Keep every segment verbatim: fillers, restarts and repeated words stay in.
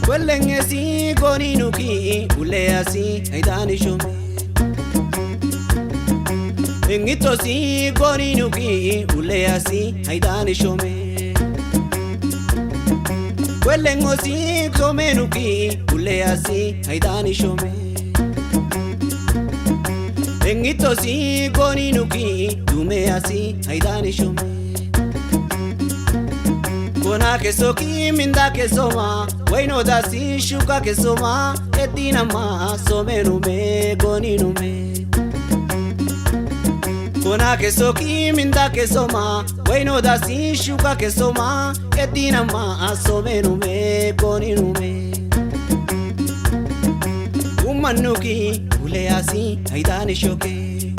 Kwellengesi gooni nuki, uleasi aidani shome. Engitosi gooni nuki, uleasi aidani shome. Kwellengosi some nuki, uleasi aidani shome. Engitosi gooni nuki, dumeasi aidani shome. Kona kesoki minda kesoma, weno dasi shuka kesoma, edinama some nume, gooni nume. Kona kesoki minda kesoma, weno dasi shuka kesoma, edinama some nume, gooni nume. Umma nuki, uleasi aidani shoke.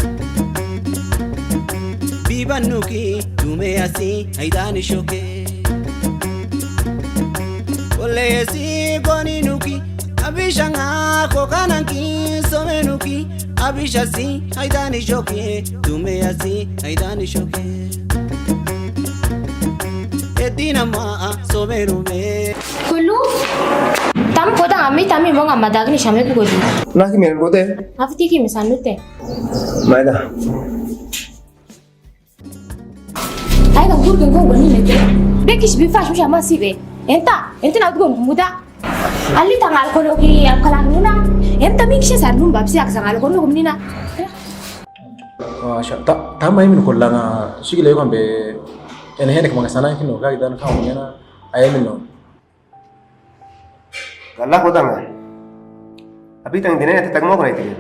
Biba nuki, dumeasi aidani shoke. Uleasi gooni nuki, abishanga kokananki, some nuki, abishasi aidani shoke, dumeasi aidani shoke. Edinama some nume. Kullu, tam kodang ami tami monga madagni same ku kodu. Naki men kote. Afiti ki misanute. Maida. Ai, kan kur kan ko gani mete. Be kish bi fash musha masi be. Enta, enta na udgon kumuda. Ali tangal kono ki akala nuna. Enta mi kish sa num bab si ak sangal kono kumnina. Wa sha, ta, tama imin kollanga. Shigi le kan be. Ene hene kama sana kino ka idan ka ngena. Ai min no. Galla kodanga. Abi tang dine ate tagmo kona itike.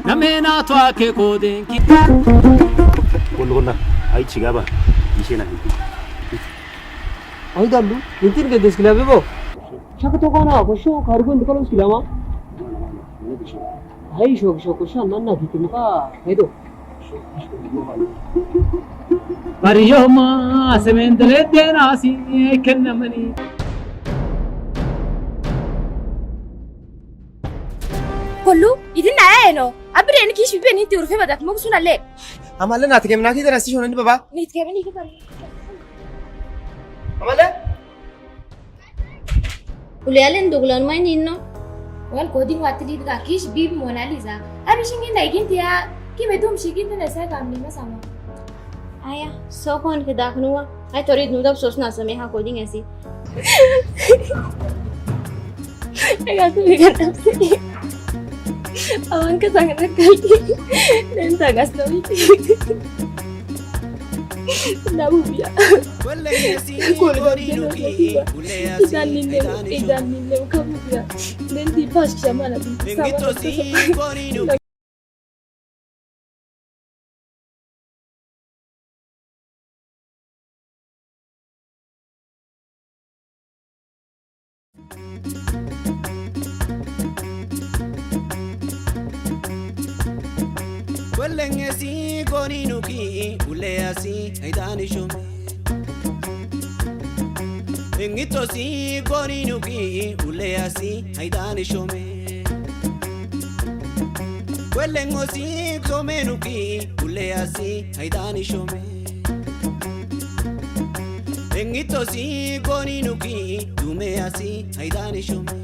Namena tua ke kodenki. Kondo konda. Ai chigaba. Ishe na hiki. Ai dallu. Intin ke des kila bebo. Shaka to kana ko sho kargon dikalo kilama. Ai sho sho ko sho nan na kitim ka. Ai do. Mariyoma semendele dena si kenna mani. Kollu, idin na ya eno. Abire ni kish bibe ni ti urfe badak mo suna le. Amale na tike na ki dena si shona ni baba. Ni tike ni ki dena. Amale. Ule alen duglan mai ninno. Wan kodin watili ga kish bib Mona Lisa. Abi shingin da igin tiya. Ki me tum shigin tene sa gamni masama. Aya, so kon ke dak nuwa. Ai tori nu dab sos na same ha kodin esi. Ai aku ikan. Awan ka sangat kali. Dan tagas no. Nabu biya. Kwellengesi gooni nuki, uleasi aidani shome. Idan ninne, idan ninne, kabu biya. Then di pas sama na di sama. Engitosi gooni nuki. Kwellengesi gooni nuki, uleasi aidani shome. Engitosi gooni nuki, uleasi aidani shome. Kwellengosi some nuki, uleasi aidani shome. Engitosi gooni nuki, dumeasi aidani shome.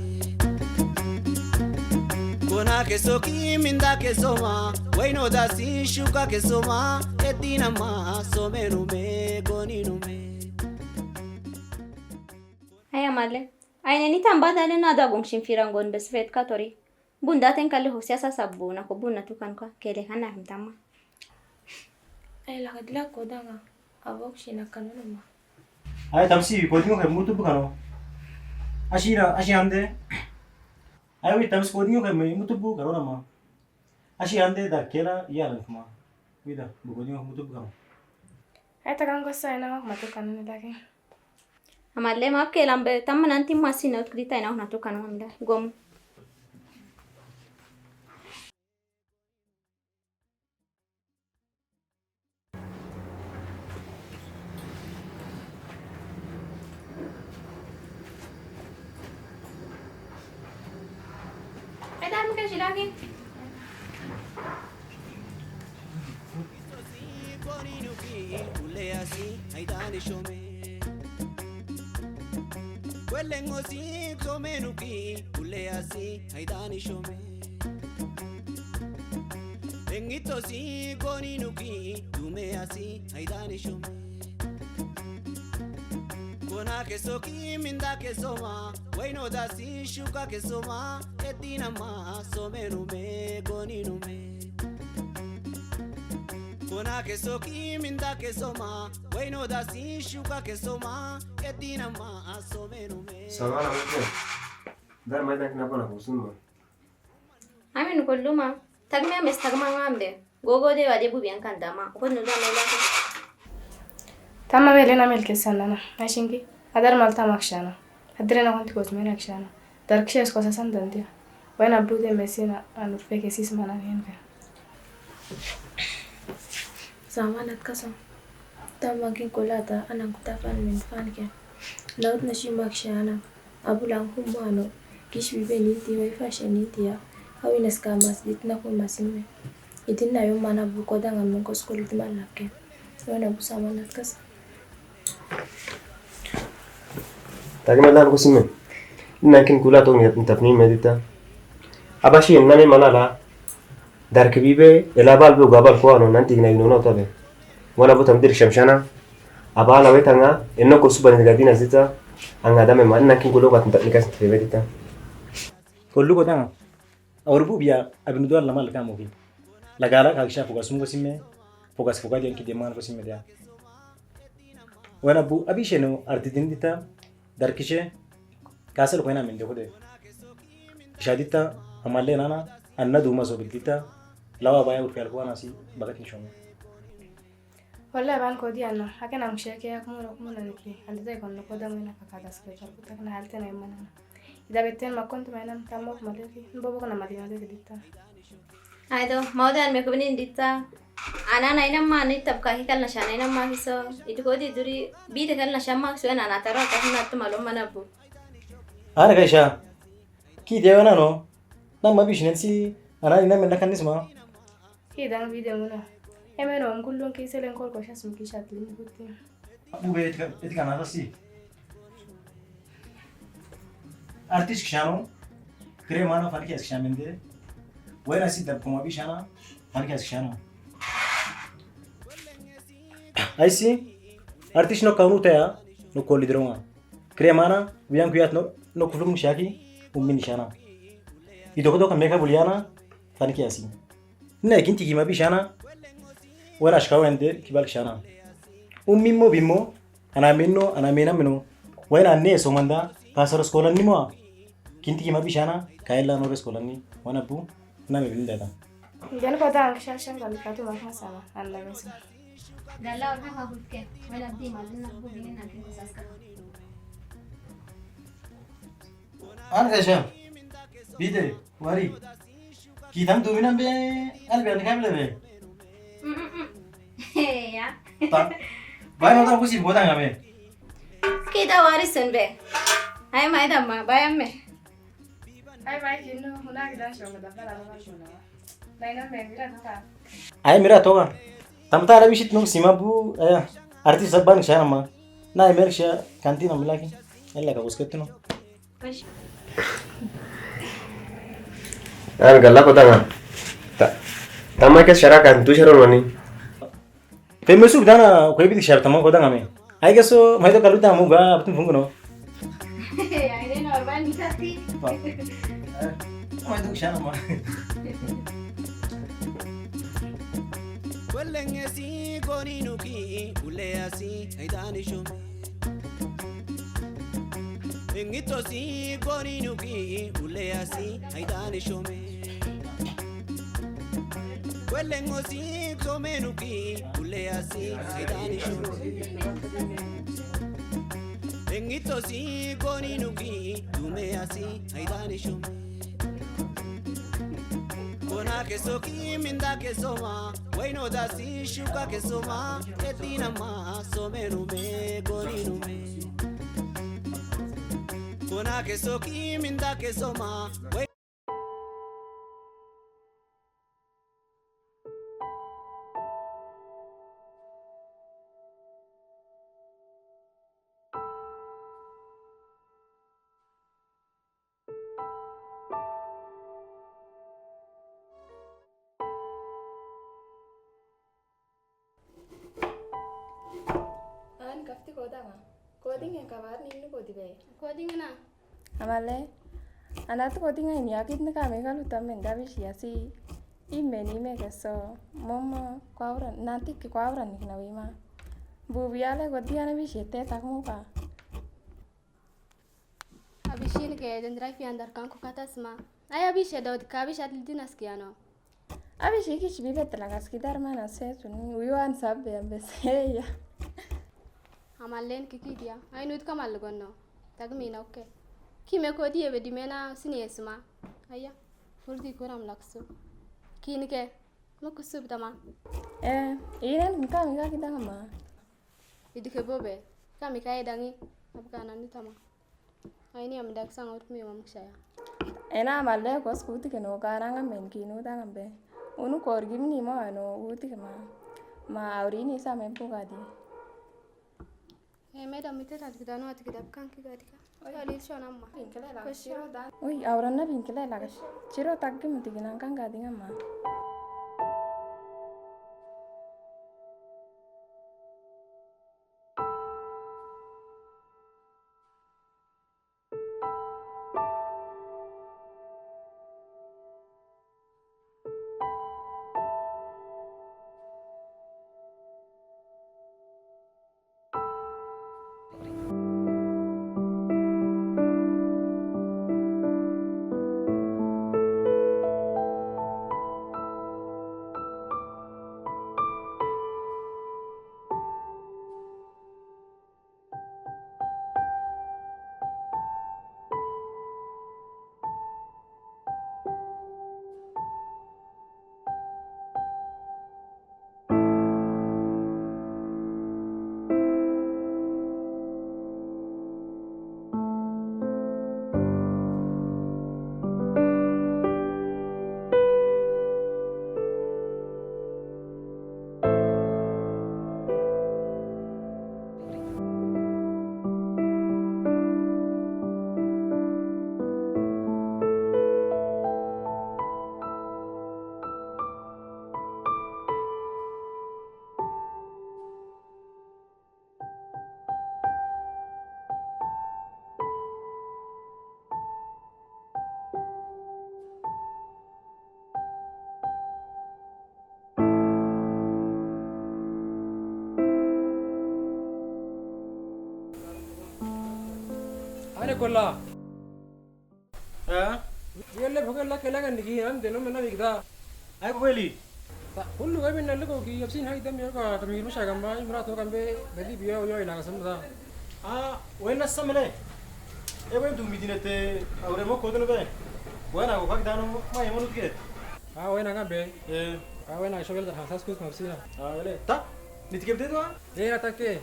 Kona kesoki minda kesoma, weno dasi shuka kesoma, edinama some nume, gooni nume. Aya male. Aine ni tamba dale na da gong shin firangon bes vet ka tori. Bunda ten kale hosia sa sabu na ko bunda tukan ka kele kan na him tama. Ai la kadla kodanga. Abok shina kanu nama. Ai tamsi ko dingo ke mutu bukano. Ashira, ashi ande. Ai, wida, tam si kodiño kame, mutubu karo nama. Ashi ande da kela, iya lan kuma. Wida, bu kodiño mutubu kame. Ai, takan ko sa ina, matu kan ni lagi. Amalle ma ke lambe, tam mananti masi na utkudita ina, matu kan wamda. Gom. Samana mungkin. Dar mai tak kenapa nak musim ma? Amin kulluma. Tagme ames tagma ngamde. Gogo de wade bu biang kan dama. Ukun nuda mela. Tamam, mele na mel kesan nana. Ashinki. Adar mal tamak shana. Adre na konti kos mela shana. Dar kishes kosa san dandia. Wena bu de mesina anur pe kesis mana ngen pe. Zaman at kasa. Tamam kin kulata anan kuta fan min fan ke. Laut na shi mak shana. Abu lang humano, kish bibe ninti, wai fashe ninti ya. Awi nas kamas, dit na kumas me. Itin na yo mana bu koda ngam ko skul di malake. Yo na bu sama nat kas. Tagi madan ko sime. Nangkin kula to ni tapni medita. Abashi enna me manala. Dar ke bibe, ela bal be uga bal ko ano nanti gina ino na utabe. Wala bu tam dir shamshana. Aba la wetanga, enno ko suba ni gadi na zita, anga dame ma, nangkin kulo ka tuntak nikas ni febe dita. Kolu ko tanga. Awur bu biya, abin dual lama laka moki. Lagala ka kisha fokas mo ko sime, fokas fokas yang ki deman ko sime dia. Wena bu, abi sheno, arti din dita, dar kishe, kasal ko ena min de ko de. Kisha dita, amalle nana, anna duma so bil dita, lawa baya urpial ko ana si, bagat ni shome. Wala ban ko di anna, aken ang sheke ak mo rok mo na dikli, alde kon ko da mo na kakadas ke kar ko tak na halte na imana. Ida betten makon tu mainam tamok maleki, bobo ko na mali mali ke dita. Ai do, mau de an me ko binin dita. Ana na inam ma ni tab ka hikal na shana inam ma hiso. Itu ko di duri bi de kal na shama so na na taro ka na tu malom mana bu. Ana ka sha. Ki dewa na no. Na ma bishnen si ana inam na kanis ma. Ki dang bi de muna. Eme no ngulung ki selen kol ko shas mi ki shat lin buti. Abu be etika, etika na si. Artis kishano, kre mana fan ki as kishamende. Wena si dab kuma bishana, fan ki as kishano. Ai si, artis no kaunu taya, no koli dronga. Kre mana, wiang kuyat no, no kulung shaki, ummin shana. Idoko doka meka buliana, fan ki asi. Nna kinti kima bishana, wena shka wende kibal kishana. Ummi mo bimo, ana menno, ana mena meno. Wena ne so manda, pasar skolan ni mo. Kinti kima bishana, kaila no skolan ni, wana bu, na me bin dada. Jan ko da ang shashan kami katu maka sama, anna mesa. Gala orka ha hutke, wena di malin na bu binin na kin ko saska. An kasha, bide, wari. Kitam duminam be, an be an kam lebe. Mm, mm, mm. He, ya. Ta, bai ma ta kusi boda ngame. Kita wari sun be. Ai mai da ma, bai amme. Ai bai kinu, huna kita shonga da bala ma shona. Nai na me mira toka. Ai mira toka. Tam ta ara bisit no sima bu, aya. Artis sab ban shana ma. Na ai mer sha kanti na milaki. Ella ka uske tuno. An gala ko tanga. Ta, tama ke shara kan tu sharo mani. Pe mesu dana ko bi shara tama ko tanga me. Ai ke so mai to kalu tama ga abtun fungu no. Ai ne no ban ni tati. Mai to shara ma. Engitsosi koninu ki, uleyasi aidan ishome. Kwelengotsi tomenuki, uleyasi aidan ishome. Engitsosi koninuki, tumeyasi aidan ishome. Kona kesoki minda kesoma, weno dasi shuka kesoma, etinama somenume koninume. Kona kesoki minda kesoma, we- An kafti koda ma. Koding en kabar ni ni kodi be. Koding na. Amale. Anat koding ai ni akit ni kami kalu tamen dabi siasi. Ime ni me keso. Mama, kwauran, nanti ki kwauran ni kina wima. Bubiale kodi ana bisi te tak muka. Abishin ke dendrai fi andar kan ku katas ma. Ai abishe dodi ka abishe atli dinas kiano. Abishe kishi bibe telagas kidar mana setun. Uyu an sabbe ambe seya. Amalen kiki dia. Ai nud kamal gonno. Tag mina oke. Ki me kodi ebe di mena sini esma. Aya. Furdi kuram laksu. Kini ke. Mukusub tama. Eh, inan kami kaki dama. Idike bobe, kami ka edangi, abka nanu tama. Aini ami dak sang ot mi mam ksaya. Ena amalle kos kuti keno kana ngamen kinu tangambe. Unu kor gimni mo ano kuti kema. Ma auri ni sa men pugadi. Eh, madam, ite tadi kita no ati kita kan ki gadika. Oi. Kali shona ma. Pinkle la. Kosha. Shiro dan. Oi, auran na pinkle la. Shiro taggi muti ginan kan gadi ngamma. Are kolla. Eh? Yelle bhoge la kela kan digi an deno mena bigda. Ai ko beli. Ta kullu ga bin nalle ko ki absin hai dam yo ka tamir musha gamba imra to gambe beli biya yo ila ga samda. Ah, wena samle. E wen tu midinete aure mo kodno be. Wena ko kak dano ma yemonu ke. Ah, wena ga be. Eh. Ah, wena shogel da hasas kus mabsina. Ah, ele. Ta? Nitike bde to? Eh, ta ke.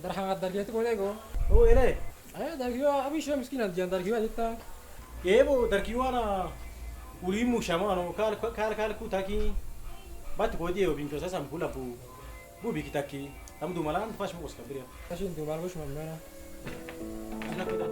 Darhanga dargiwa tu kode ko. O, ele. Aya, dargiwa, abi shwa miskin an diyan dargiwa jetta. Ye bo, dargiwa na uli mu shama no, kal, kal, kal ku taki. Bat ko diye, o bin ko sa sam kula bu. Bu bi kitaki. Tam dumalan, pas mo ko skabria. Asin dumal ko shuma mena. Ana kita.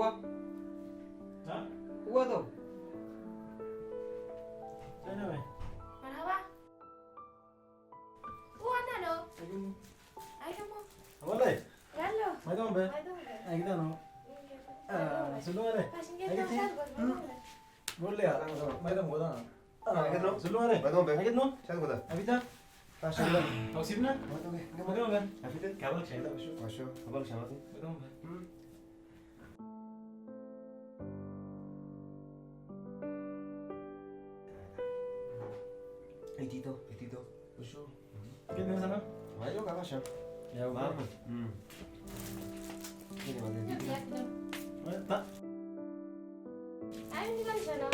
Ha? Uwa to. Sana, be. Marhaba. Uwa, ano? Ayo. Ayo, mo. Awal, eh? Yallo. Maidong, be. Maidong, be. Ayo, kita, no. Ah, sulu, are. Passenger. Ayo, to, ti. Sir, good morning. Bolle, ah. Maidong, bolla. Ah, ayo, no. Sulu, are. Maidong, be. Ayo, no. Sir, good. Abi ta. Ah, sir. Ako sip na? Maidong, be. Maidong, be. Abi ta. Kabal, sir. Masuk. Kabal, sir. Maidong, be. Hmm. Iti to, iti to. Usu. Kit na sana? Ayo, kaka siya. Ya, mama. Hmm. Ini mana? Ini mana? Ay, hindi ka sana.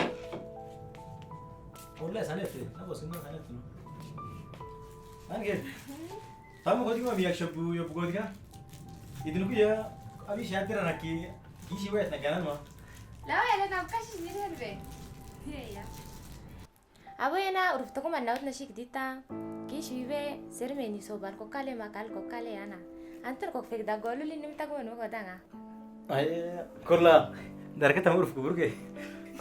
Wala, sana ito. Ako, sino sana ito? Ano, kit? Tama ko, di ko mamiyak siya bu, ya bu ko, di ka? Ito na ko ya, abi siya tira na ki, ki siwa na kaya na mo. Lawa, ya na kasi ni rin be. Iya, iya. Abo ya na, uruf toko man naut na sik dita. Ki siwa, sir me ni so bar ko kale ma kal ko kale ana. Antar ko fek da golu li nim ta ko no ko danga. Ay, kolla. Dar ka tamu uruf ko burke.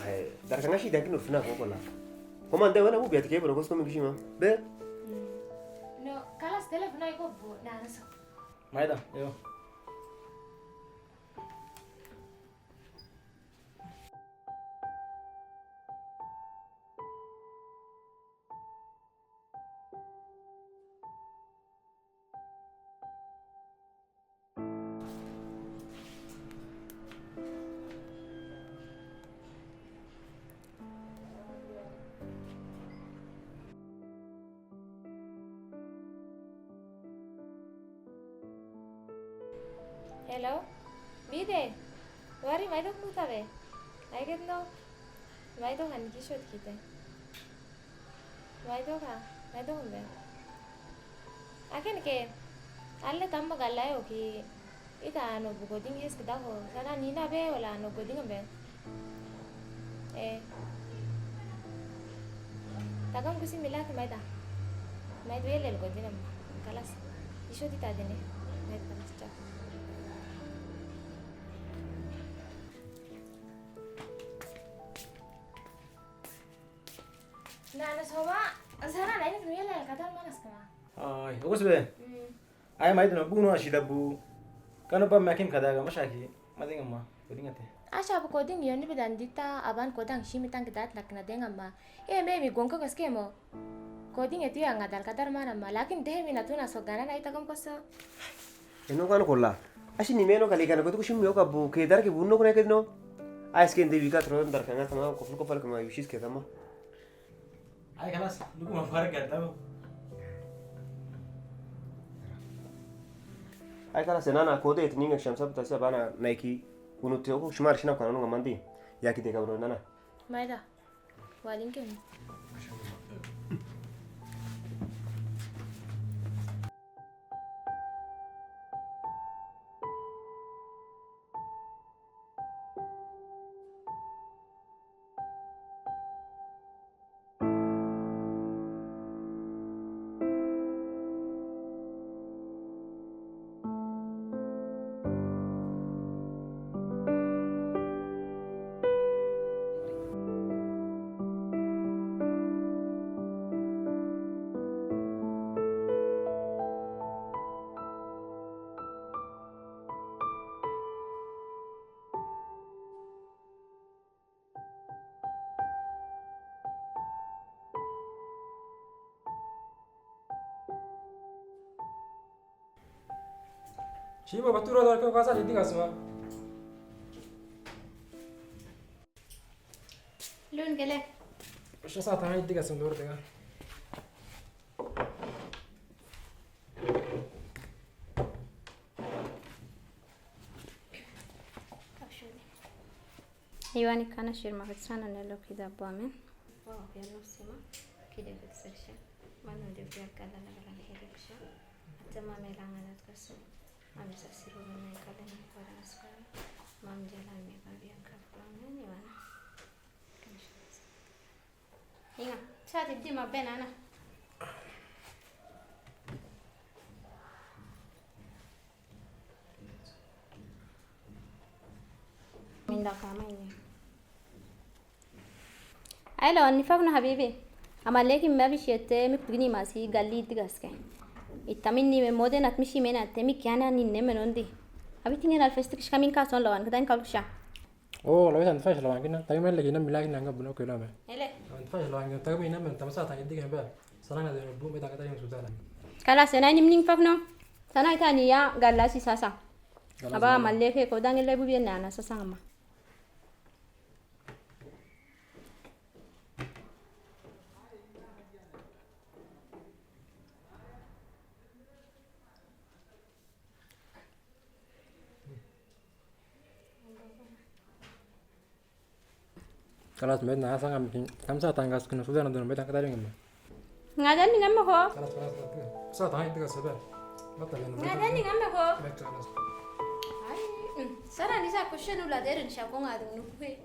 Ay, dar ka ngasi da ki uruf na ko kolla. Ko man de wana bu biat ke bro ko sko mi kisi ma. Be. Hmm. No, kalas telefon ay ko bu, na, na so. Maida, yo. Hello? Bide? Wari maidok nu tabe? Aiket no? Maidok han kisot kite. Maidok ha? Maidok be? Aken ke? Alle tamma galla yo ki. Ita ano bu goding hes kita ho. Sana nina be wala ano goding be. Eh. Takam kusi mila ke maida. Maida lel goding am. Kalas. Iso di tadene. Maida kalas cha. Na, na soba. Sana na ini kuya la kadar manas kama. Ay, okus be. Hmm. Ay, maida no, bu no, asida bu. Kano ba makin kada ga masaki. Mading amma, koding ate. Asha bu koding yoni bidan dita, aban kodang simi tang kidat lak na deng amma. E, me mi gongko kaske mo. Koding eti ang adal kadar mana ma. Lakin deh mi natuna so gana na ita kom koso. Eno kano kolla. Asi ni meno kali kana kotu kusim yo kabu kedar ke bunno kuna kedno. Ais ken devi ka tro dar kanga tama koful kofal kama yusis ke tama. Ay, kalas, nuku mafarag ka tau. Ay, kalas, nana, kode, ito ninga siyam sab tasi abana, naiki, unu teo ko, sumar sina kana nunga mandi. Yaki de kabro, nana. Maida. Walin ken. Sibo, batura dor ko kasa didi kasma. Lun gele. Siya sa tama didi kasma dor dega. Iwani kana shirma kitsana ne lo kida bwamen. Wa ya no sima. Kide bitsirshi. Manu de biya kala la kala ne hede bisha. Atama me langa dat kasu. Mami sa siru ne kala ne kwara naska. Mami jala me ba biya ka bwamen iwana. Inga, sa didi ma benana. Ai, Lawan, ni fak no habibi. Amallekin me abishiyete mi kutugini masi galli iddi gaske. Itta minni me moden at mi shi mena te mi kiana ninne menondi. Abi tingin al festik shkamin kason Lawan, kedain kaluk sha. O, Lawan, ante fash Lawan kina. Tagi mele kina mila kina nga buno kila me. Ele. Ante fash Lawan kina, tagi mele na men tamasa tagi iddi kina ba. Sana nga de bu me tagi tagi suda la. Kala sena ini mning fak no. Sana ita ni ya galla si sasa. Aba amalleke ko dangele bu bien na na sasa ngama. Kalas, me na sanga mi tamasa tangkas kina suda na dun me tangkas tadi ngam. Ngadan ni ngam ko. Kalas, kalas, kalas. Sa tangkas itu ka sabar. Mata me. Ngadan ni ngam ko. Baik, kalas. Ai, mm, sara ni sa question ula derin sha ko ngadung nuku he.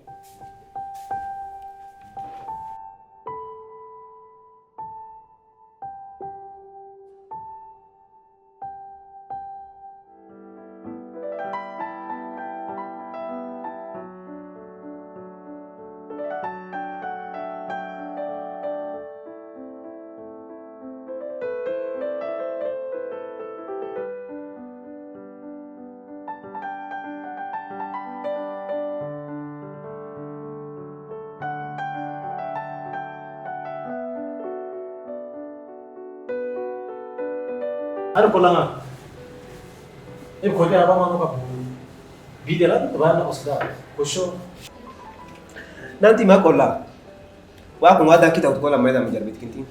Anu kollanga. Ibu koti aba manu ka bu. Bidela tu ba na osda. Kosho. Nanti ma kolla. Wa ku ngada kita kolla mai da mi jarbit kinti.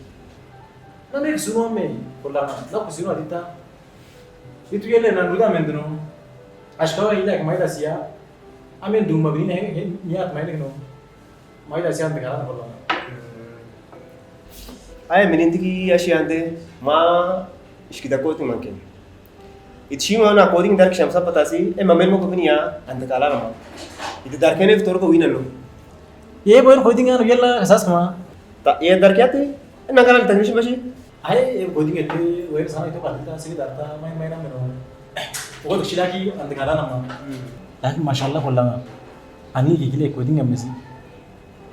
Na me sunu me kollanga. Na ku sunu adita. Itu yele na nuda mendno. Ashkawa ila ke mai da siya. Amen duma bini ne, ne, niat mai ne no. Mai da siya ante kala na kollanga. Ai, minin tiki ashi ante, ma, ishkida koti mankin. It shima na coding dark shamsa patasi, e, mamen mo ko bini ya, ante kala na ma. Ite dark ne fitor ko wina no. Ye boy coding ano yella kasas kama. Ta, ye dark ya te, e, na kala tangni shi mashi. Ai, e coding ete, wai sana ito kadita, sigi darta, mai, mai na meno. Wo to shilaki, ante kala na ma. Lakin mashallah kollanga. Ani ki kile coding amesi.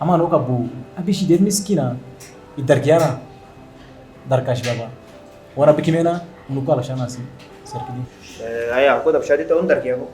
Ama no ka bu, abi shi de miskina, idar kiana, dar kash baba. Wara bikimena, nuko ala shana si, sir kidi. Eh, aya, ko dab shadi to undar kiya ko.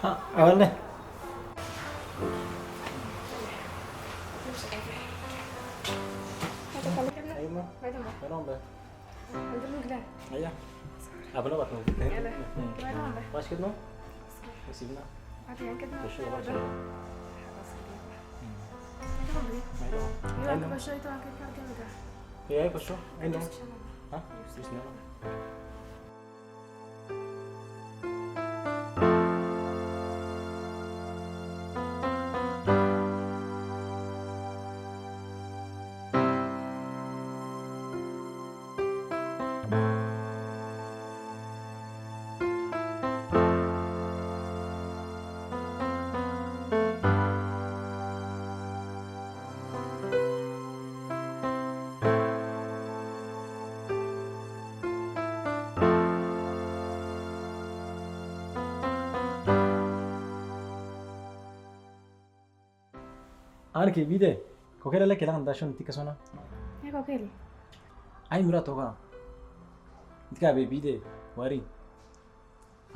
Ha, awal deh. Maidong be. Alhamdulillah. Aya. Abang na bat mo. Yala. Hmm. Maidong be. Pas kit no? Masih na. Ati yang kit no? Kosho ba. Hmm. Maidong be. Maidong. Iya, kosho itu angkat harga. Iya, kosho. Maidong. Hah? Bismillah. An ke bide, kokel ale kelang da shon tika sona. E kokel. Ai mura toka. Tika be bide, wari.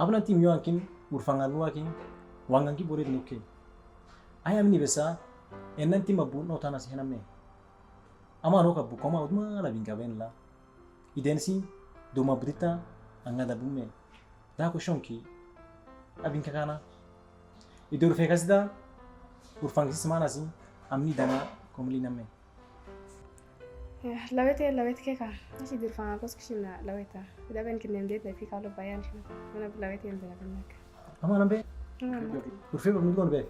Abuna ti miyu angkin, urfang alu angkin, wang angkin bore nuke. Ai amni besa, enan ti mabu no tana si hename. Ama no ka bu koma udma la binga ben la. Iden si, duma budita, anga da bume. Da ko shonki, abin kakana. Idu urfe kasi da, urfang si semana si, amni dana komli name. Ya, lawete, lawete keka. Asi durfang ako skishim na laweta. Ida ben kinem det na pi kalo bayan kina. Mana lawete yang bela benak. Ama nambe? Ama nambe. Urfe ba nudukon be.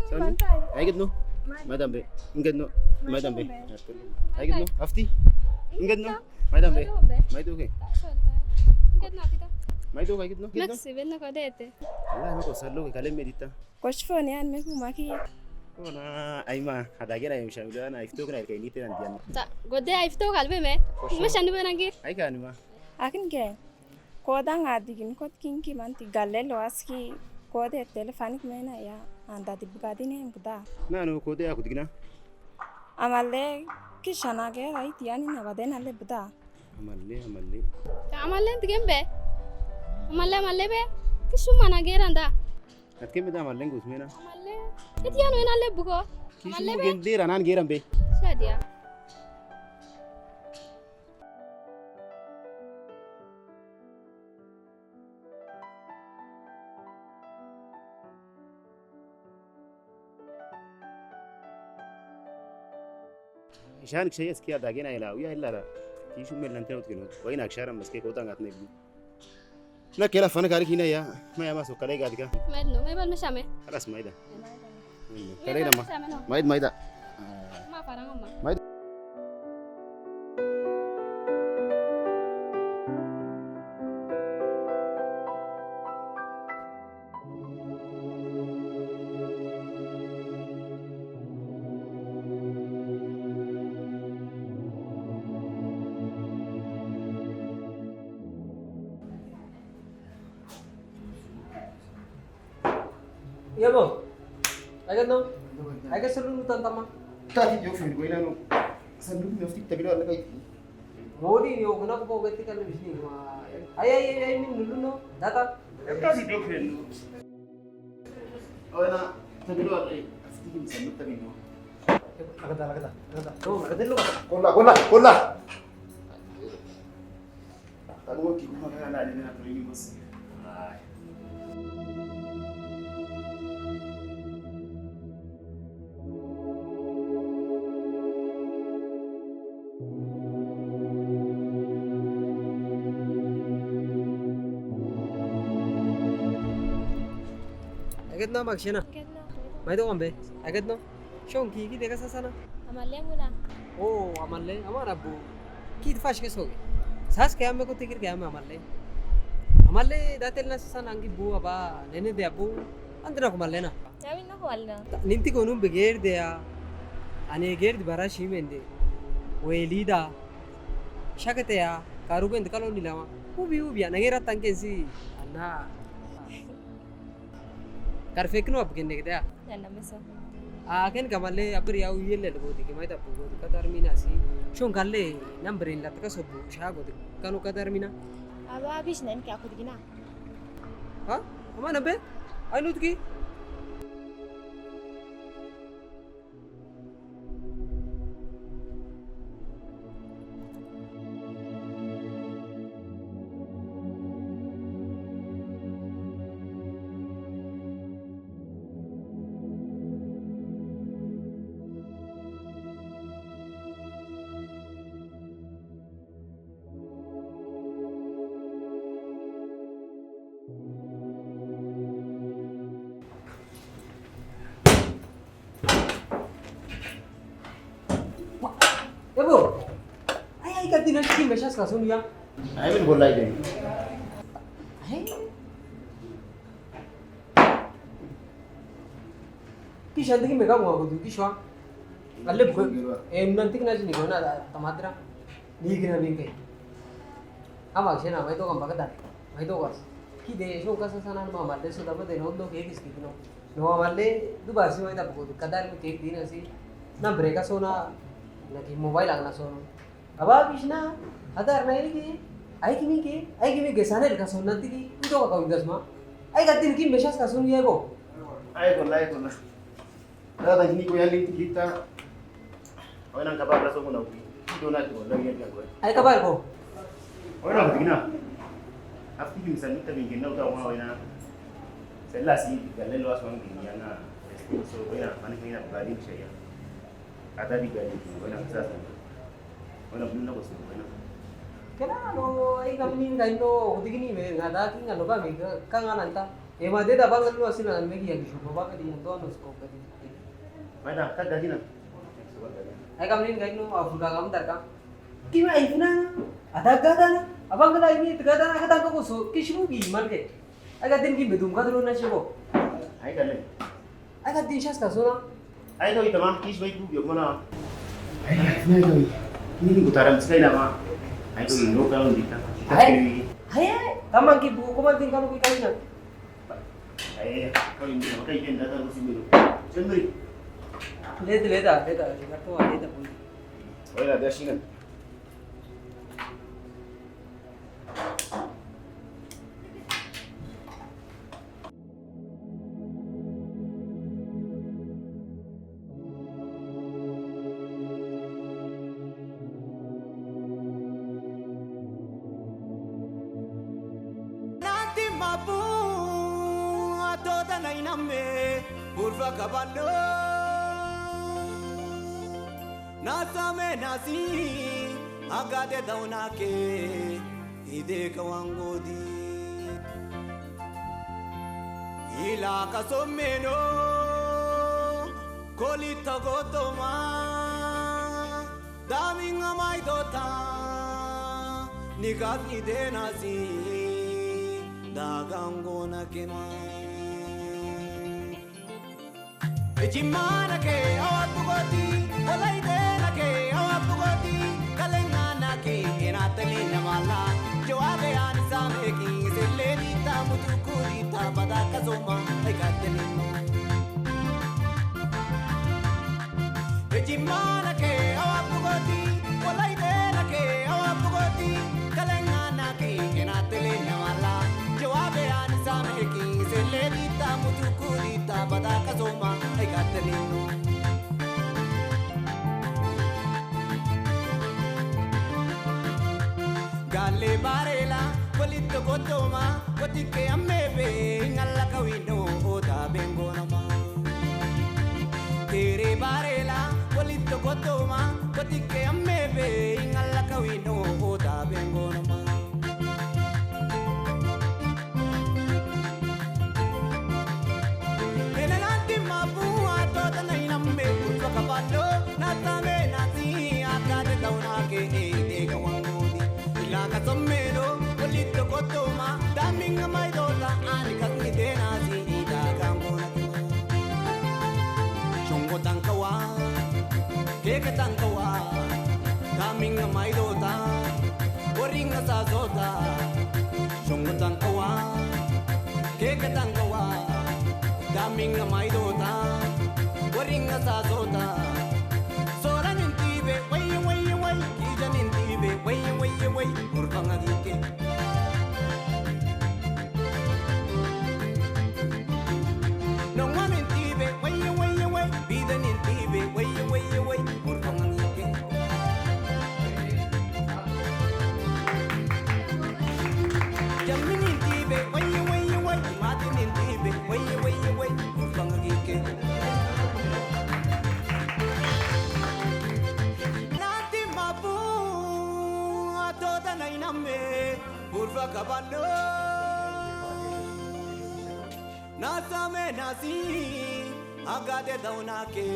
Sani? Ai ged no? Maidam be. Inged no? Maidam be. Ai ged no? Afti? Inged no? Maidam be. Maidu ke? Maidu ke, ai ged no? Inged no? Maksi ben na kode ete. Ala, no ko sallo ke kale medita. Koshfo ne an me ku maki. Ona, ai ma, ada gena im shamilo ana ifto kena ilka inite nan diyan. Ta, gode ai ifto kalbe me. Koshfo. Me shani be nangi. Ai ka ni ma. Akin ke. Koda nga digin kot kinki manti galle lo aski kode telefanik mena ya anda di bugadi ne buda. Na no kode aku digina. Amalle ki shana ge rai tiani na bade na le buda. Amalle, amalle. Amalle digin be. Amalle, amalle be. Ki suma na ge randa. Atke me da amalle ngus mena. Amalle. Etian mena le buko. Ki suma gen de ranan geram be. Shadia. Ishan kisha ya skia dagena ila, uya ila la. Ki shume lante ut kino. Wai na kisharam maske kota ngat ne bi. Na kela fana kali kina ya. Ma ya maso kale gadika. Maid no, maid bal me shame. Kalas maida. Kale na ma. Maid maida. Ma parang ma. Maid. Iya, Bu. Eget no? Eget sallun nu tan tama. Tati jok fun ko ina no. Sallun nu fiti tabi lo ala kai. Modi ni o guna ko gati kan bisni ma. Ai, ai, ai, ai, min nulu no. Data. Tati jok fun no. O ina tabi lo ala kai. Fiti kin sallun tabi no. Agada, agada, agada. No, agada lo. Kola, kola, kola. Eget no, magsena. Eget no. Mai do kambe. Eget no. Shong ki, ki deka sasana? Amalle muna. O, amalle, amar abu. Ki fash ke soge. Sas ke ame ko tikir ke ame amalle. Amalle datel na sasana angi bu aba nene de abu. Andra ko amalle na. Yamin na ko amalle na. Ninti ko num beger de ya. Ane ger di bara shi mende. Welida. Shakete ya. Karu ben de kalo nilama. Ubi, ubi ya. Nangera tangke si. Ana. Kar fekno ab kenne kete ya. Nana meso. A, ken kamale abri au yelle le godi ke mai tapu godi kadar mina si. Shon kalle number in lat ka sobu sha godi. Kanu kadar mina. Aba bis nan kya khud gina. Ha? Ama nabe? Ai nut ki? Ebo, ai, ai, ka dina ki message ka sunu ya. Ai, min bolai de. Ai. Ki shanti ki mega mo ko du ki shwa. Alle bu, eh, nanti ki na jini ko na tamadra. Ni gina bin kai. Ama akshe na mai to kam baka dan. Mai to kas. Ki de sho kas sana ma malle so da ba de no do ke kis ki no. No malle du ba si mai da bu kadar mi ke dina si. Na break so na, na ki mobile agna so na. Aba bisna, hadar na ini ki. Ai ki mi ke, ai ki mi ke sana el ka so na ti ki. Ito ka kau das ma. Ai ka din ki message ka sunu ya ko. Ai ko, ai ko na. Dada, ini ko yang linti kita. Awe nang kabar la so ko na ubi. Ito na ko, lagi yang ko. Ai kabar ko. Awe nang tignan. Afti ki misal kita bingin na uta wa awe na. Sela si, galle lo aswang bingin na. So, awe na, mani kaya na bali siya. Ada di galle, awe na sa sa. Awe na, bulu na ko so, awe na. Kena lo, ai kami ni kain lo, uti kini me, ngada ki ngalo kami, ka, ka ngananta. E, ma de da bang lu asin na me ki yang suko ba ka di yang to ano suko ka di. Mai da, ka gaji na. Ai kam nin gaji no, afu ka kam dar ka. Ki ma ifna, ada gada na. Abang gada ini gada na, gada ko so, ki shuru bi man ke. Ai ka din ki bedum ka dulu na shebo. Ai ka le. Ai ka din shas ka so na. Ai, kau ita ma, kis bai ku biok mana. Ai, ai, ai, ai. Ini ni gutaram sekali nama. Ai, kau indo kau ndita. Ai, ai, ai, tamang ki buku ko manting kalau kita ini. Ai, ai, kau ini nama kai ikan datang ke sini. Sendiri. Leda, leda, leda, leda, kau leda pun. Oh, ya, ada sini. Nati mabu atoda na iname urva kabano. Nasame nasi agade daunake ide kawangodi. Ila kasomeno kolita gotoma. Daming amai dota nikas ide nasi dagang gona kema. Ejimana ke awat bugoti, alaide na ke awat bugoti, kalengana ke enateli na mala, jo age ani same ki seleni ta mutu kuri ta pada kasoma, ai kateli. Jimma nake awa bugoti, walaide nake awa bugoti, kalenga nake ena tele nawala, jawabe ani same ki sele dita mutuku dita bada kasoma, ai katelino. Gale barela, walito kotoma, watike amebe, ingala kawino, oda bengo nama. Tere barela, walito kotoma, watike amebe, ingala kawino, oda bengo nama. Ena lanti mapu ato tana iname, ulfa kapalo, natame nati, akade taunake, ede kawangudi. Ila kasomeno, walito kotoma, daminga maidota, ani kasni denasi, ida kangona. Shongo tangkawa, keke tangkawa, daminga maidota, waringa sasota. Shongo tangkawa, keke tangkawa, daminga maidota, waringa sasota. Sola nintibe, wai, wai, wai, kija nintibe, wai, wai, wai, murfanga gike. Nonga nintibe, wai, wai, wai, bida nintibe, wai, wai, wai, murfanga gike. Jammi nintibe, wai, wai, wai, mati nintibe, wai, wai, wai, murfanga gike. Nati mapu, ato tana iname, urfa kabalo. Nasame nasi, agade daunake,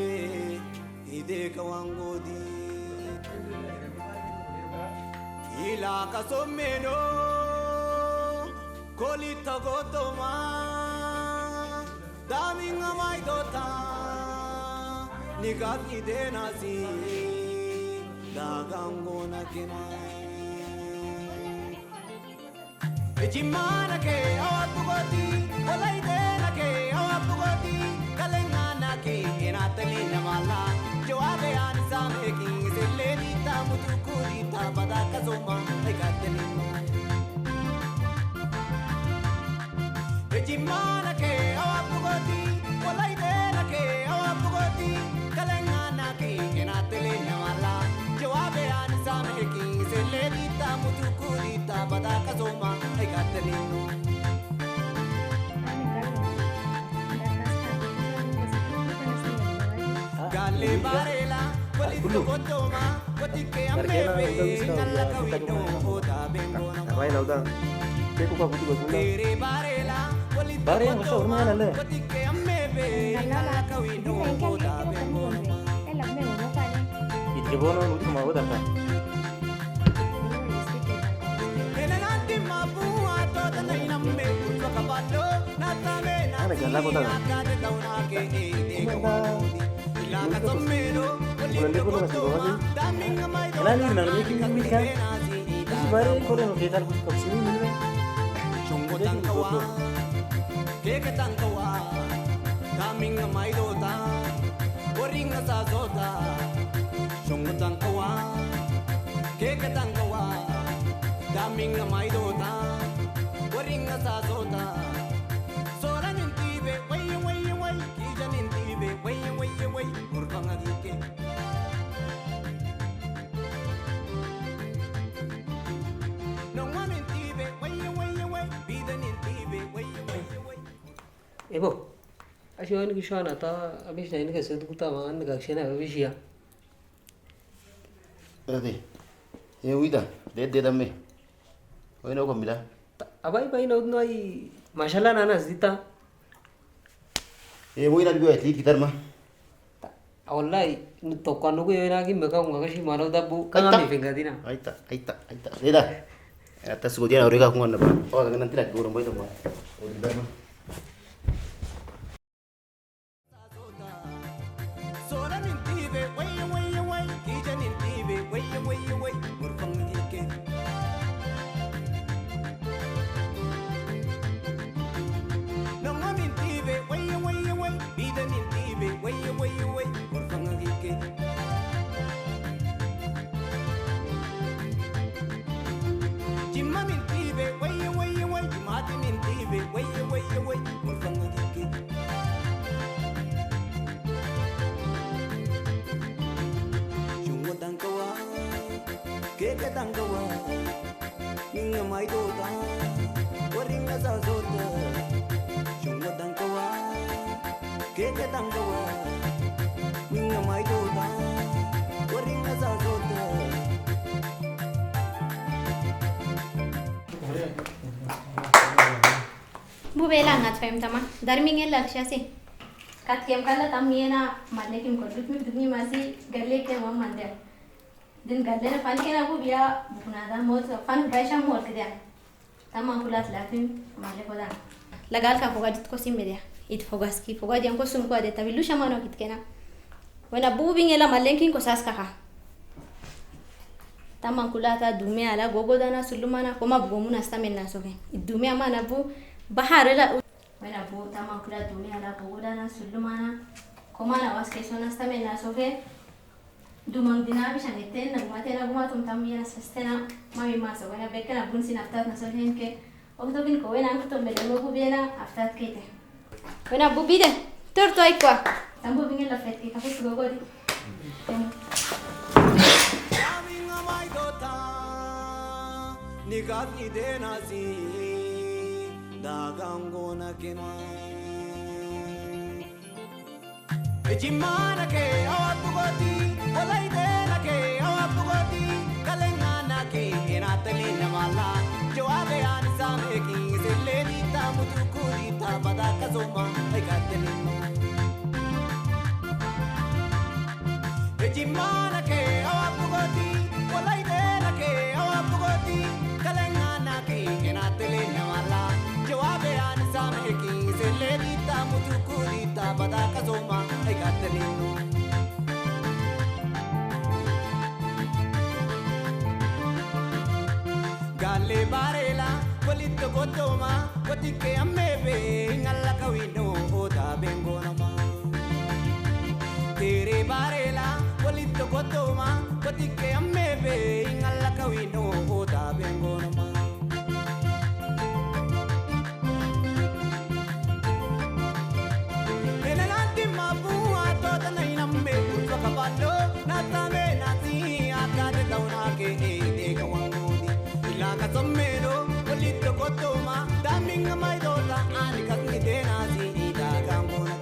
ide kawangudi. Ila kasomeno, kolito kotoma, daminga maidota, nikasi denasi, dagango nakena. Ejima nake awa bugoti, walaide nake awa bugoti, kalenga nake ena tele namala, jawabe ani same ki sele dita mutuku dita bada kasoma, ai katelino. Ejima nake awa bugoti, walaide nake awa bugoti, kalenga nake ena tele nawala, jawabe ani same ki sele dita mutuku dita bada kasoma, ai katelino. Gale barela, walito kotoma, watike amebe, ingala kawino, oda bengo nama. Abai lauda. Teku ka butu ka sunda. Tere barela, walito kotoma, watike amebe, ingala kawino, oda bengo nama. Itke bono, nuti kuma oda ka. Ana gala kota. Kulande kulo kasi bawa di. Ela ni nang ni kimi kan. Kasi bare kore no ketal kus kapsi ni ni. Shongo tangkawa, keke tangkawa, daminga maidota, waringa sasota. Shongo tangkawa, keke tangkawa, daminga maidota, waringa sasota. Sola nintibe, wai, wai, wai, kija nintibe, wai, wai, wai, murfanga gike. Nonga nintibe, wai, wai, wai, bida nintibe, wai, wai, wai. Ebo. Asho ani kisho ana ta, abish na ini ka sedu kuta ma, ani ka kishena abish ya. Ade. E uida, de, de dame. Oi, no komida. Abai, bai, no, no, ai, mashallah, nana, zita. E, mo ina bigo atlit kitar ma. Wallahi, nu tokka nuku yo na ki meka kunga kashi mano dabu. Aita. Kami fenga dina. Aita, aita, aita. Eda. Ata sugo dia na orega kunga na ba. O, nanti lagi gurung bai to ma. O, di ma. Bu bela ngat fahim tama. Darming el lakshasi. Kat kem kala tam yena malle kim ko duk mi duk mi masi galle ke mam mande. Din galle na fan kena bu biya bukuna da mot fan pressure mot ke dia. Tam angkulat latin malle ko da. Lagal ka foga dit ko sim media. It fogas ki foga dian ko sum ko de tabi lusha mano kit kena. Wena bu bingela malle kin ko sas kaka. Tam angkulat a dume ala gogo dana sulumana koma bu gomu nasta men na soke. It dume ama na bu bahar ela. Wena bu tam angkulat dume ala gogo dana sulumana koma na was keso nasta men na soke. Dumang dina bi sangeten na gumate na gumatum tam yana sastena mami masa wena beke na bun sin aftat na solhen ke. Okto bin ko wena angkutum bele mo bu bena aftat kete. Wena bu bide. Tur to aikwa. Tam bu bingela fet ke kapus gogodi. Nikah ni dena si dagang gona kema. Ejimana ke awa bugoti, walaidena ke awa bugoti, kalengana ke enatelina mala, jawabe ani same ki seleni ta mutukuri ta pada kasoma, ai katelino. Ejimana ke awa bugoti, walaidena ke awa bugoti, kalengana ke enatelina mala, jawabe ani same ki seleni ta mutukuri ta pada kasoma, ai katelino. Gale barela, kolito kotoma, kotike amebe, ngala kawino, oda bengonama. Tere barela, kolito kotoma, kotike amebe, ngala kawino, oda bengonama. Ena nanti mabua tota na inamme, utua kabalo, natame nati, akade tauna ke, ede kawangudi. Ila ka somero, kolito kotoma, daminga mai dota, ani kasni dena si, ida gambona.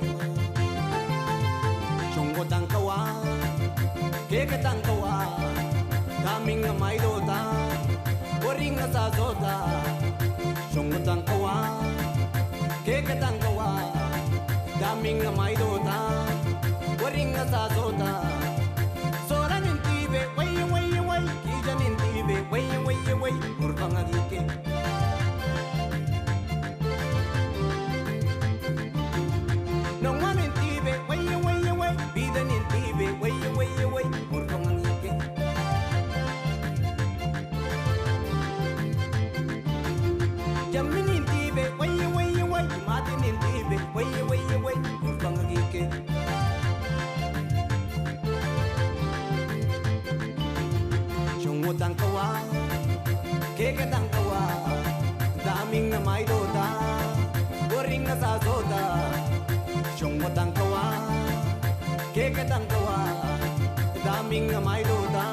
Shongo tangkawa, keke tangkawa, daminga mai dota, waringa sa sota. Shongo tangkawa, keke tangkawa, daminga mai dota, waringa sa sota. Sora nintibe, wai, wai, wai, kija nintibe, wai, wai, wai, murfanga gike. Nonga nintibe, wai, wai, wai, bida nintibe, wai, wai, wai, murfanga gike. Jammi nintibe, wai, wai, wai, mati nintibe, wai, wai, wai, murfanga gike. Shongo tangkawa, keke tangkawa, daminga mai dota, waringa sa sota. Shongo tangkawa, keke tangkawa, daminga mai dota,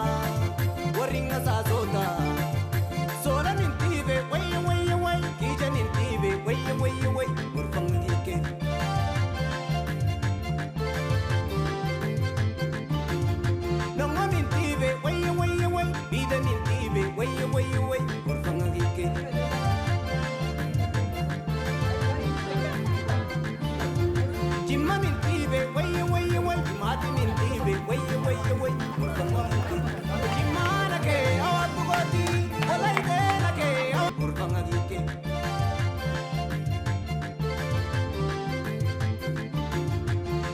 waringa sa sota. Sora nintibe, wai, wai, wai, kija nintibe, wai, wai, wai, murfanga gike. Nongo nintibe, wai, wai, wai, bida nintibe, wai, wai, wai, murfanga gike. Jimma nintibe, wai, wai, wai, mati nintibe, wai, wai, wai, murfanga gike. Jimma nake, awa bugoti, walaide nake, awa murfanga gike.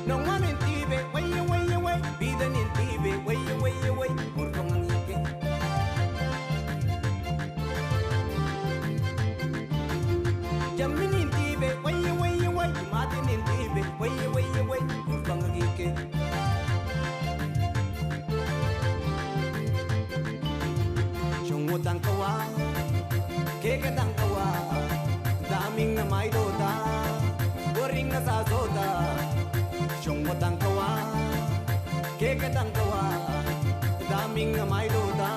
Nonga nintibe, wai, wai, wai, bida nintibe, wai, wai, wai, murfanga gike. Jammi nintibe, wai, wai, wai, mati nintibe, wai, wai, wai, murfanga gike. Shongo tangkawa, keke tangkawa, daminga mai dota, waringa sa sota. Shongo tangkawa, keke tangkawa, daminga mai dota,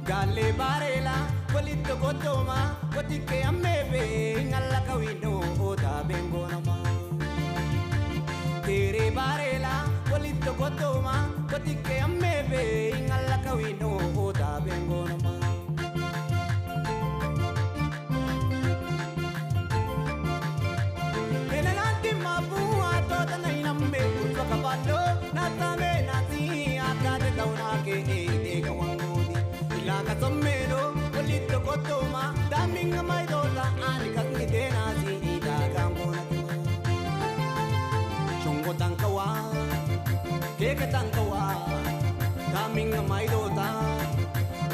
Gale barela, walito gotoma, watike amebe, ngala kawino, oda bengonama. Tere barela, walito gotoma, watike amebe, ngala kawino, oda bengonama. Ena nanti mabua tota na inambe, urfa kapalo, natame nati, akade taunake, ede kawangudi. Ila ka someno, walito gotoma, daminga maidota, ani kasngi denasi, ida gambona. Shongo tangkawa, keke tangkawa, daminga maidota,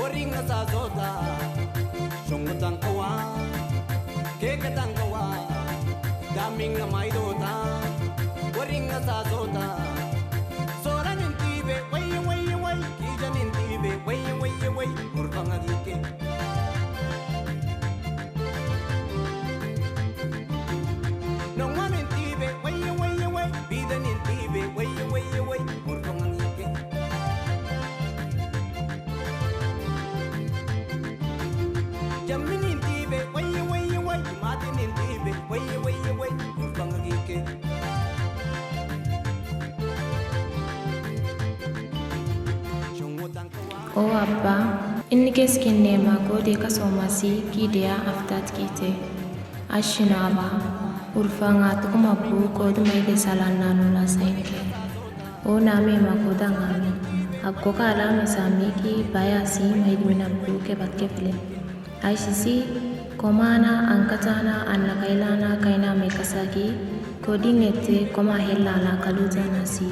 waringa sasota. Shongo tangkawa, keke tangkawa, daminga maidota, waringa sasota. Sora nintibe, wai, wai, wai, kija nintibe, wai, wai, wai, urfanga gike. Nonga nintibe, wai, wai, wai, bida nintibe, wai, wai, wai, urfanga gike. Jammi nintibe, wai, wai, wai, mati nintibe, wai, wai, wai, urfanga gike. O Abba, inike sikinne ma kode ka somasi, kide a aftat kite. Ashina Abba, urfanga tuku mabu kode maide salanna nula sainike. O name ma kodanga mi, aggo kala mi sami ki baya si maide mina buke batke pele. Aisisi, komana, angkatana, anna kailana, kaina me kasaki, kodin ete, koma helala, kalutanasi.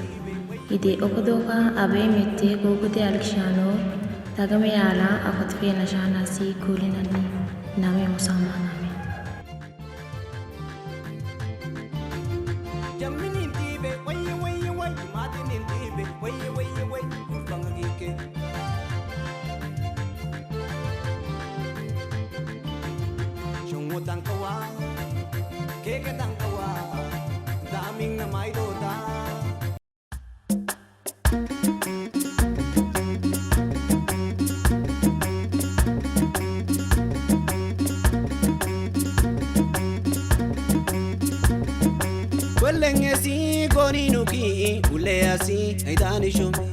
Ide okodoka, abe mete, kokote alkishano, tagame ala, akotfe nashanasi, kulinani, name musamana me. Jammi nintibe, wai, wai, wai, mati nintibe, wai, wai, wai, urfanga gike. Shongo tangkawa, keke tangkawa, daminga maidota. Welenge si goni nuki, ulea si aidani shome.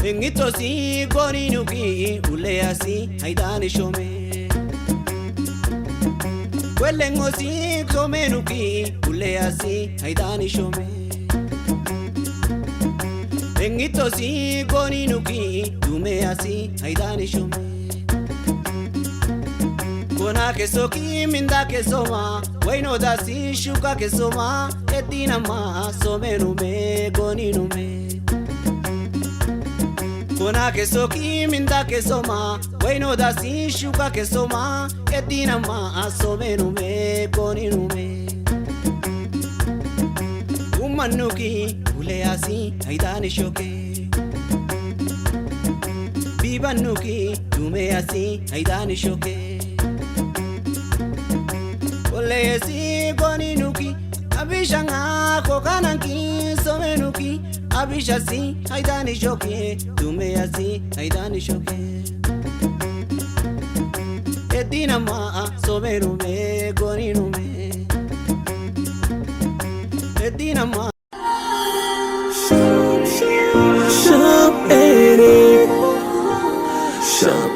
Engito si goni nuki, ulea si aidani shome. Welengo si some nuki, ulea si aidani shome. Engito si goni nuki, dumea si aidani shome. Kona ke soki minda ke soma, waino dasi shuka ke soma, edina ma some nume, goni nume. Kona ke soki minda ke soma, waino dasi shuka ke soma, edina ma some nume, goni nume. Uma nuki, ulea si aidani shoke. Biba nuki, dumea si aidani shoke. Ole si goni nuki, abishanga kokananki, some nuki, abisha si aidani shoke, dumea si aidani shoke. Edina ma some nume, goni nume. Edina ma. Shop Ere. Shop